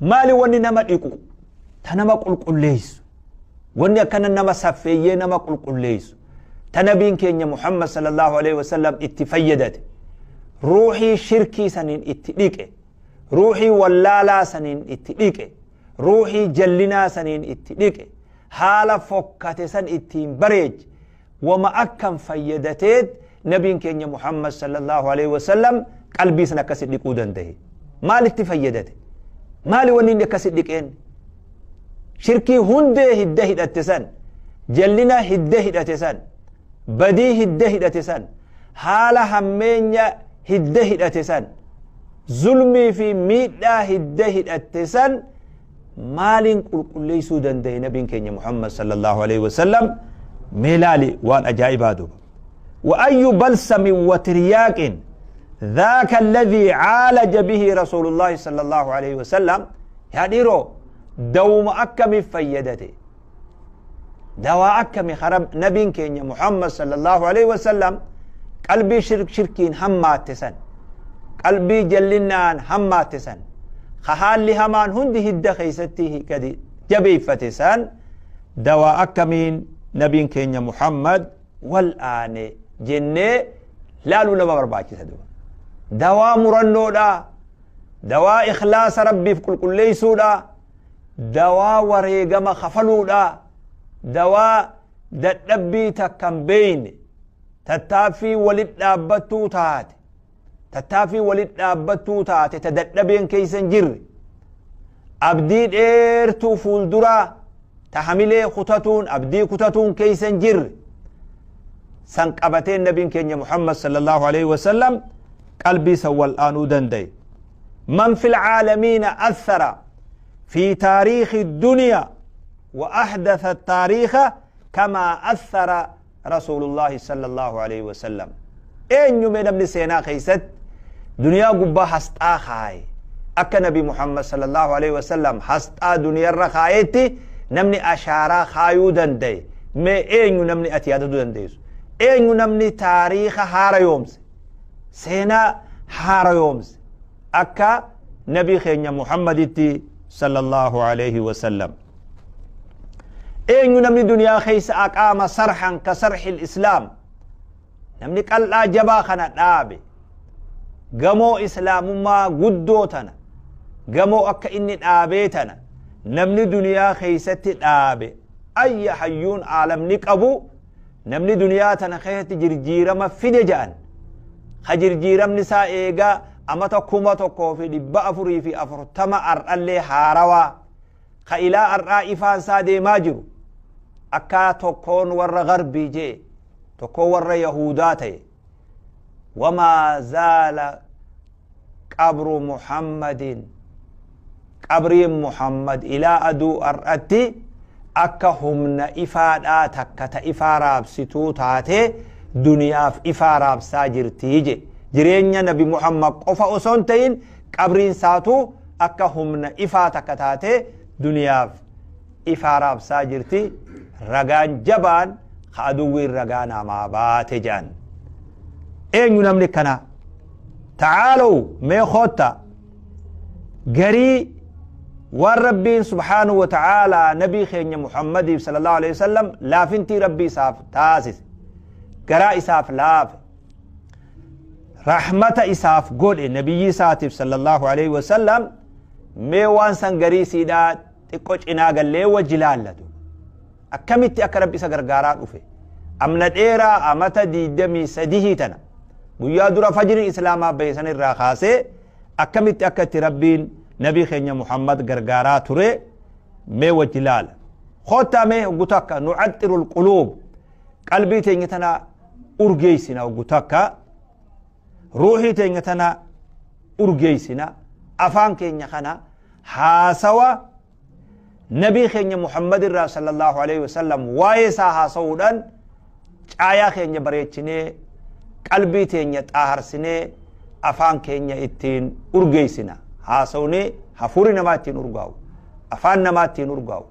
Maali wanni nama dhiqu ta nama qulqulleessu, wanni akkana nama saffeeyyee nama qulqulleessu ta nabiin keenya Muhammad sallallahu alaihi wasallam itti fayyadate, ruuxii shirkii saniin itti dhiqe, ruuxii wallaalaa saniin itti dhiqe, ruuxii jallinaa saniin itti dhiqe, haala fokkate san ittiin bareeche, wama akkam fayyadateet nabiin keenya Muhammad sallallahu alaihi wasallam qalbii san akkasi dhiquu danda'e? Maalitti fayyadate? Maali wanni inni akkasi dhiqeen? Shirkii hundee hidda hidhatte san, jallina hidda hidhate san, badii hidda hidhate san, haala hammeenya hidda hidhate san, zulmii fi miidhaa hidda hidhatte san maaliin qulqulleessuu danda'e nabiin keenya Muhammad sallallahu alaihi wasallam? Mee laali waan ajaa'ibaa duuba. وأي بلسم وترياق ذاك الذي عالج به رسول الله صلى الله عليه وسلم؟ يا ديرو، دوم أكم فيدته، دواء أكم خرب نبي كينيا محمد صلى الله عليه وسلم قلبي شرك شركين همات سن، قلبي جلنان همات سن، خحال همان هندي هد خيسته كدي جبي فتسان، دواء أكمين نبي كينيا محمد والآن جنة لا لولا ما برباكي سدوا دواء مرنو دا، دواء إخلاص ربي في كل كل ليسو دا، دواء وريقما خفلو دا، دواء دتبي تكم بين تتافي ولد أبتو تات، تتافي ولد أبتو تات، تدتبين كيسن جر أبدي إيرتو فولدرا تحملي خطتون أبدي خطتون كيسن جر سنقبتين نبي كينيا محمد صلى الله عليه وسلم قلبي سوى الآن دندي. من في العالمين أثر في تاريخ الدنيا وأحدث التاريخ كما أثر رسول الله صلى الله عليه وسلم؟ أين يوم نبني سينا خيست دنيا قبا حستا خاي أكا نبي محمد صلى الله عليه وسلم حستا دنيا الرخايتي نمني أشارا خايو دندي. ما أين نمني أتيادو دنديس؟ أين نمني تاريخ هارا يومس سينا هارا يومس أكا نبي خينيا محمد تي صلى الله عليه وسلم؟ أين نمني دنيا خيس أقام صرحا كصرح الإسلام؟ نمني قال لا جبا خنا دابي قمو إسلام ما قدوتنا قمو أكا إني دابيتنا نمني دنيا خيست دابي أي حيون عالم نكأبو نمني دنيا تنخيت جرجيرة ما في دجان خجرجيرة نساء إيجا أما تكوما تكوفي لبأفري في أفرتما أرألي هاروا خإلا أرأي إفان سادي ماجرو أكا تكون ور غربي جي تكون ور يهوداتي. وما زال قبر محمد قبر محمد إلى أدو أرأتي أكا همنا إفادا تكتا إفاراب ستو تاتي دنيا في إفاراب ساجر تيجي جرين نبي محمد قفا أسونتين قبرين ساتو أكا همنا إفا تكتاتي دنيا في إفاراب ساجر تي رغان جبان خادوي رغان ما باتجان. أين ينملكنا؟ تعالوا ميخوتا قري والربين سبحانه وتعالى نبي خيني محمد صلى الله عليه وسلم لا فنتي ربي ساف تاسس قراء ساف لاف رحمة إساف قول النبي ساتف صلى الله عليه وسلم ميوان سنقري سيدا تقوش إناغا لي وجلال لدو أكمت أكرب إسا غرغارات أفي أمنا إيرا أمتا دي دمي سديه تنا ويا درا فجر إسلاما بيسان الراخاسي أكمت أكت ربين نبي خيني محمد غرغارات ري مي وجلال خوتا مي وقتاكا نعطر القلوب قلبي تنجتنا أرجيسنا وقتاكا روحي تنجتنا أرجيسنا أفان كينيخنا حاسوا نبي خيني محمد صلى الله عليه وسلم وايسا حاسودان آيا خيني بريتشني قلبي تنجت آهرسني أفان كينيا إتين أرجيسنا حاسوني حفوري نما إتين أرجاو أفان نما إتين أرجاو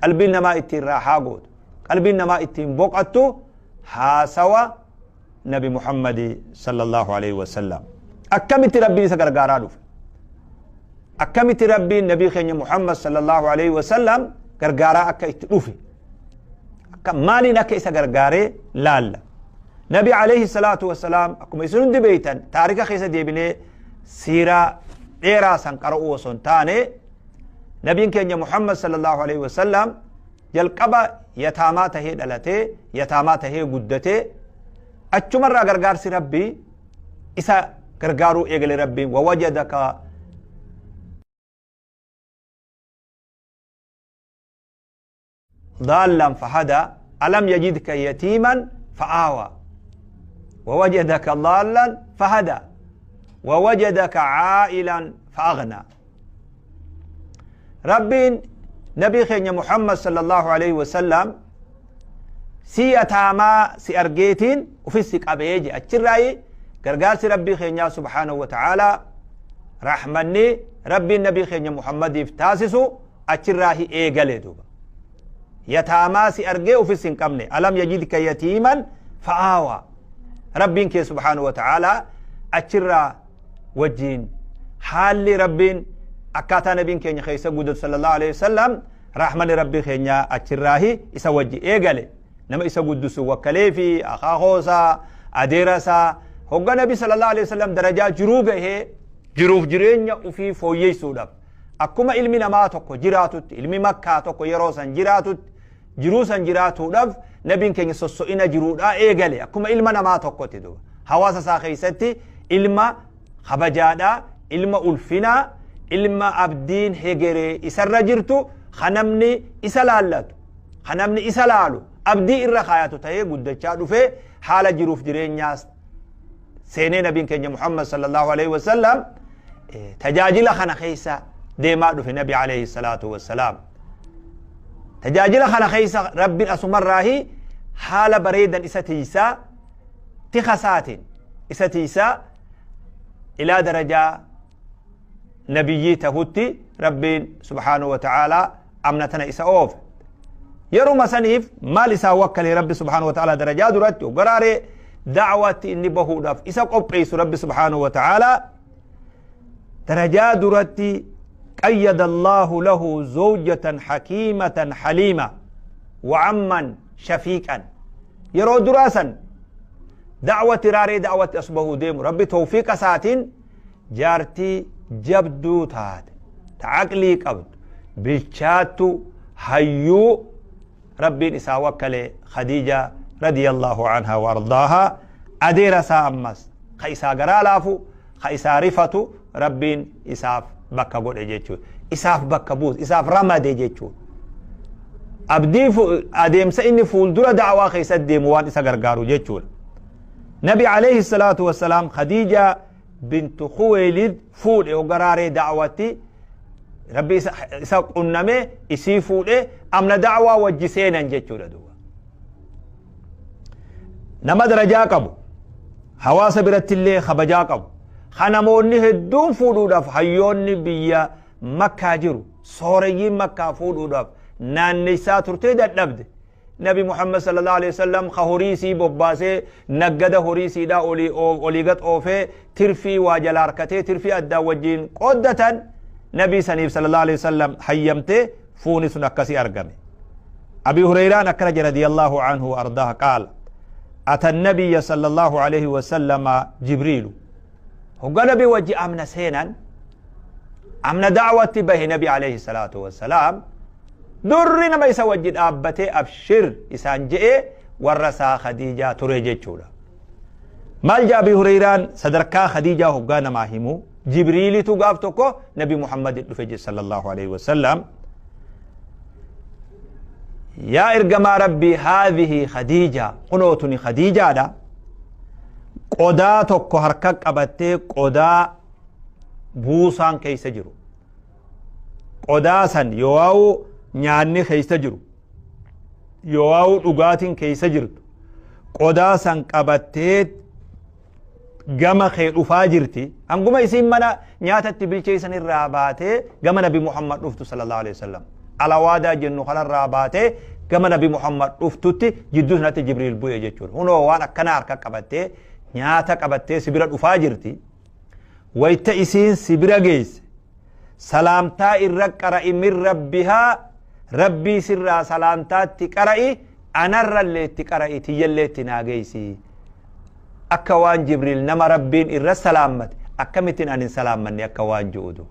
قلبي نما إتين راحاقود قلبي نما إتين بوقتو حاسوا نبي محمد صلى الله عليه وسلم. أكملت ربي سكر قارادو Akkamitti Rabbiin nabii keenya Muhammad sallallahu alaihi wasallam gargaaraa akka itti dhufe, akka maaliin akka isa gargaaree laalla. Nabi alayhi salaatu wasalaam, akkuma isin hundi beeytan, taarika keessa deebinee siiraa dheeraa san qara'uu osoo hin taane, nabiin keenya Muhammad sallallahu alaihi wasallam jalqaba yataamaa tahee dhalatee, yataamaa tahee guddatee, achumarraa gargaarsi Rabbii isa gargaaruu eegale. Rabbiin wawajadaka ضالا فهدى، ألم يجدك يتيما فآوى، ووجدك ضالا فهدى، ووجدك عائلا فأغنى. ربين نبي خينيا محمد صلى الله عليه وسلم si yataamaa si argeetiin ufis si qabee je. Achirraayi gargaarsi Rabbii keenyaa subhaanahu wa ta'aalaa, rahmanni Rabbiin nabii keenya Muhammadiif taasisu achirraahi eegale duuba. Yataamaa si argee ufis hin qabne, alam yajidka yatiiman fa'aawaa. Rabbiin kee subhaanahu wa ta'aalaa achirraa wajjiin haalli Rabbiin akkaataa nabiin keenya keessa guddatu sallallahu alaihi wasallam, rahmanni Rabbii keenyaa achirraahi isa wajji eegale. Nama isa guddisu wakkalee fi akaakoosaa, adeerasaa. Hogga nabi sallallahu alaihi wasallam darajaa jiruu gahee, jiruuf jireenya ufii fooyyessuudhaaf, akkuma ilmi namaa tokko jiraatutti, ilmi Makkaa tokko yeroo san jiraatutti jiruu san jiraatuudhaaf, nabiin keenya sosso'ina jiruudhaa eegale akkuma ilma namaa tokkotti duuba. Hawaasa isaa keessatti ilma kabajaadhaa, ilma ulfinaa, ilma abdiin hegeree isarra jirtu, ka namni isa laallatu, ka namni isa laalu, abdii irra kaayatu ta'ee guddachaa dhufee, haala jiruuf jireenyaas seenee, nabiin keenya Muhammad sallallahu alaihi wasallam tajaajila kana keessa deemaa dhufe. Nabi alayhi salaatu wassalaam tajaajila kana keessa Rabbiin asumarraahi haala bareedan isa tiisaa, tikasaatiin isa tiisaa, ilaa darajaa nabiyyii tahutti Rabbiin subhaanahu wa ta'aalaa amna tana isa oofe. Yeruma saniif maal isaa wakkalee Rabbi subhaanahu wa ta'aalaa? Darajaa duratti garaaree da'waatti inni bahuudhaaf isa qopheessu Rabbi subhaanahu wa ta'aalaa darajaa duratti qayyada Allahu lahu zawjatan hakiimatan haliima wa amman shafiiqan. Yeroo duraa san da'watti raaree da'watti as bahuu deemu, Rabbi tawfiiqa isaatiin jaartii jabduu taate, ta aqlii qabdu, bilchaattu, hayyuu Rabbiin isaa wakkale, Khadiija radiyallahu anha wa ardaaha. Adeera isaa ammas ka isaa garaa laafu, ka isaa rifatu Rabbiin isaaf bakka godhe jechuudha, isaaf bakka buus, isaaf ramade jechuudha. Abdii adeemsa inni fuuldura da'waa keessatti deemu waan isa gargaaru jechuudha. Nabi alayhi salaatu wassalaam Khadiija bintu Khuweylid fuudhe. Ogaraaree da'watti Rabbi isa qunname, isii fuudhe, amna da'waa wajji seenan jechuudha duuba. Nama darajaa qabu, hawaasa biratti illee kabajaa qabu, ka namoonni hedduun fuudhuudhaaf, hayyoonni biyya Makkaa jiru, sooreyyiin Makkaa fuudhuudhaaf naanneessaa turtee dadhabde, Nabi Muhammad sallallahu alaihi wasallam ka horii isii bobbaasee, naggada horii isiidhaa olii olii gad oofee, tirfii waa jala harkatee, tirfii addaan wajjiin qooddatan, nabii saniif sallallahu alaihi wasallam hayyamtee fuuni sun akkasii argame. Abi Hurayraan akkana jedha radiyallahu anhu wa ardaha: qaala ata nabiyya sallallahu alaihi wasallama Jibriilu. Hogga nabi wajji amna seenan, amna da'watti bahe, nabi alayhi salaatu wassalaam durri nama isa wajji dhaabbatee abshir isaan je'ee warra isaa Khadiijaa ture jechuudha. Maal jaa Abi Hurayraan sadarkaa Khadiijaa hoggaa namaa himu? Jibriilitu gaaf tokko nabi Muhammadin dhufe je sallallahu alaihi wasallam. Yaa ergamaa Rabbii, haadhihi Khadiija, kunoo tuni Khadiijaadha. Qodaa tokko harka qabattee, qodaa buusaan keessa jiru. Qodaa san yoo nyaanni keessa jiru, yoo dhugaatiin keessa jirtu, qodaa san qabattee gama kee dhufaa jirti. Hanguma isiin mana nyaatatti bilcheessan irraa baatee gama nabi Muhammad dhuftu sallallahu alaihi wasallam, alawaadaa jennu kanarraa baatee gama nabi Muhammad dhuftutti, jidduu sanatti Jibriil bu'e jechuudha. Hunoo waan akkanaa harka qabattee, nyaata qabattee si bira dhufaa jirti. Wayta isiin si bira geesse Salaamtaa irra qara'i min rabbihaa, rabbii sirraa salaamtaatti qara'i, anarrallee itti qara'i, tiyyallee itti naa geeysi. Akka waan Jibriil nama rabbiin irra salaammate akkamittiin ani hin salaammanne akka waan je'utu.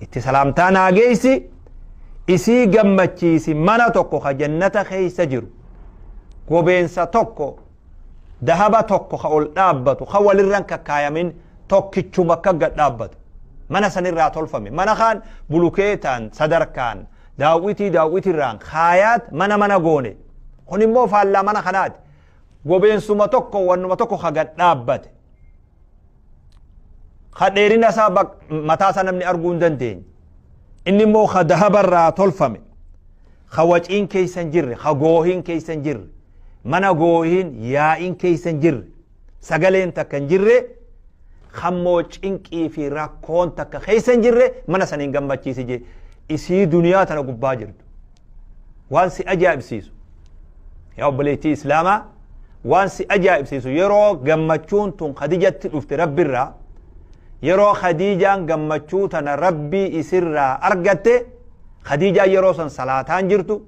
Itti salaamtaa naa geeysi, isii gammachiisi. Mana tokko ka jannata keeysa jiru, gobeensa tokko, dahaba tokko ka ol dhaabbatu, ka walirran kakkaayamin, tokkichuma akka gad dhaabbatu mana sanirraa tolfame. Mana kaan bulukeetaan sadarkaan daawwitii daawwitirraan kaayaat mana goone. Kun immoo faallaa mana kanaati. Gobeensuma tokko, wannuma tokko ka gad dhaabbate, ka dheerina isaa mataa isaa namni arguu hin dandeenye. Inni immoo ka dahabarraa tolfame, ka waciin keessa hin jirre, ka goohiin keessa hin jirre, mana goohiin yaa'iin keessa hin jirre, sagaleen takka hin jirre, kammoo cinqii fi rakkoon takka keessa hin jirre, mana saniin gammachiisi jee isii duniyaa tana gubbaa jirtu. Waan si ajaa'ibsiisu, yaa obboleettii islaamaa, waan si ajaa'ibsiisu, yeroo gammachuun tun Khadijatti dhufte rabbirraa, yeroo Khadijaan gammachuu tana rabbii isirraa argatte, Khadijaan yeroo san salaataan jirtu,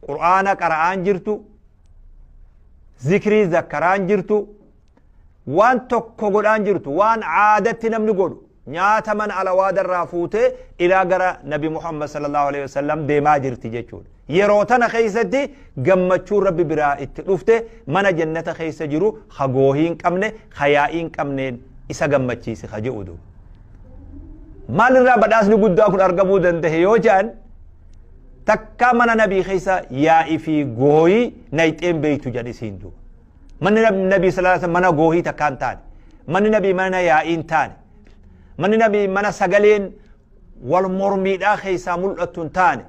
qur'aana qara'aan jirtu, zikrii zakkaraan jirtu, waan tokko godhaan jirtu, waan caadatti namni godhu, nyaata mana alawaadarraa fuutee ilaa gara nabi Muhammad sallallahu alaihi wasallam deemaa jirti jechuudha. Yeroo tana keessatti gammachuun rabbi biraa itti dhufte, mana jannata keessa jiru ka goohii hin qabne, ka yaa'ii hin qabneen isa gammachiise ka jedhu duuba. Maalirraa badhaasni guddaa kun argamuu danda'e yoo jedhan, takka mana nabii keessa yaa'ii fi goohii nayxeen beeytu jedhan isiin duuba. Manni nabii sallallahu alaihi wasallam mana goohii takka hin taane. Manni nabii mana yaa'ii hin taane. Manni nabii mana sagaleen wal mormiidhaa keessaa mul'attu hin taane.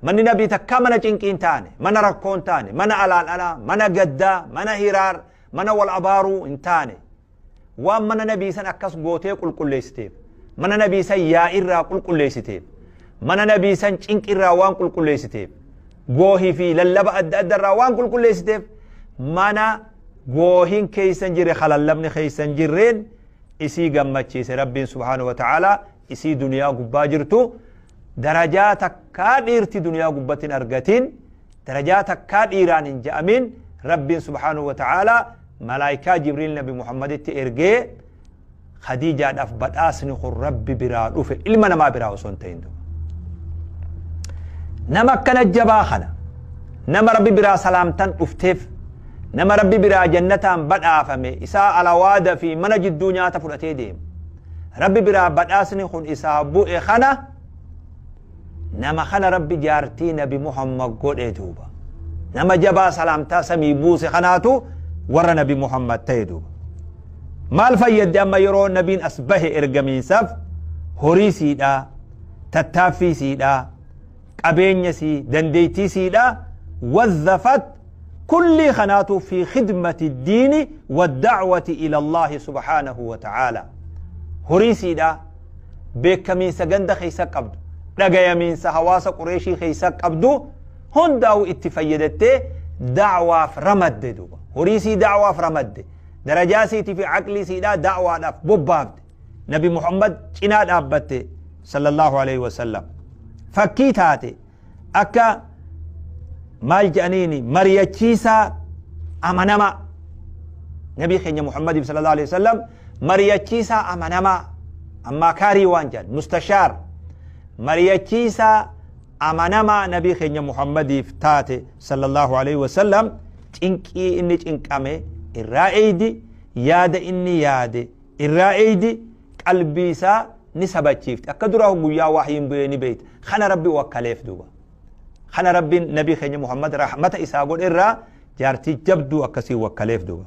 Manni nabii takka mana cinqii hin taane, mana rakkoo hin taane, mana alaan alaa, mana gaddaa, mana hiraar, mana wal abaaruu hin taane. Waan mana nabii san akkas gootee qulqulleessiteef, mana nabii san yaa'irraa qulqulleessiteef, mana nabii san cinqirraa waan qulqulleessiteef, goohii fi lallaba adda addarraa waan qulqulleessiteef, mana goohiin keessa hin jirre, kalallabni keessa hin jirreen isii gammachiise rabbiin subhaanahu wa ta'ala. Isii duniyaa gubbaa jirtu darajaa takkaa dhiirti duniyaa gubbatti hin argatin, darajaa takkaa dhiiraan hin je'amin, rabbiin subhaanahu wa ta'ala malaayikaa Jibriil nabi Muhammaditti ergee Khadiijaadhaaf badhaasni kun rabbi biraa dhufe, ilma namaa biraa osoo hin ta'in. Nama akkana jabaa kana, nama rabbi biraa salaamtan dhufteef, nama rabbi biraa jannataan badhaafame, isaa alawaada fi mana jidduu nyaata fudhatee deemu, rabbi biraa badhaasni kun isaa bu'e kana, nama kana rabbi jaartii nabi Muhammad godhe duuba. Nama jabaa salaamtaa samii buuse kanaatu warra nabi Muhammad ta'e duuba. Maal fayyadde amma yeroo nabiin as bahe ergamiinsaaf? Horii siidhaa, tattaaffii siidhaa, qabeenya sii, dandeettii siidhaa wazzafat kullii kanaatu fi khidmati diini waddacwati ila Allahi subhaanahu wa ta'aala. Horii siidhaa, beekamiinsa ganda keessa qabdu, dhagayamiinsa hawaasa Qureeshii keessa qabdu hundaa'u itti fayyadattee dacwaaf ramadde duuba. Horii sii dacwaaf ramadde, darajaa siitii fi aqlii siidhaa dacwaadhaaf bobbaafte, nabi Muhammad cinaa dhaabbatte sallallahu alaihi wasallam, fakkii taate. Akka maal jedhaniini, mariyachiisaa amanamaa nabii keenya Muhammad sallallahu alaihi wasallam, mariyachiisaa amanamaa, ammaa kaarii waan jedhan, mustashaar, mariyachiisaa amanamaa nabii keenya Muhammadiif taate sallallahu alaihi wasallam. Cinqii inni cinqame irraa eeydi, yaada inni yaade irraa eeydi, qalbii isaa ni sabachiifti. Akka dura guyyaa wahyiin bu'ee ni beeyta. Kana rabbi wakkaleef duuba. Kana rabbiin nabii keenya Muhammad rahmata isaa godhe irraa jaartii jabduu akkasii wakkaleef duuba.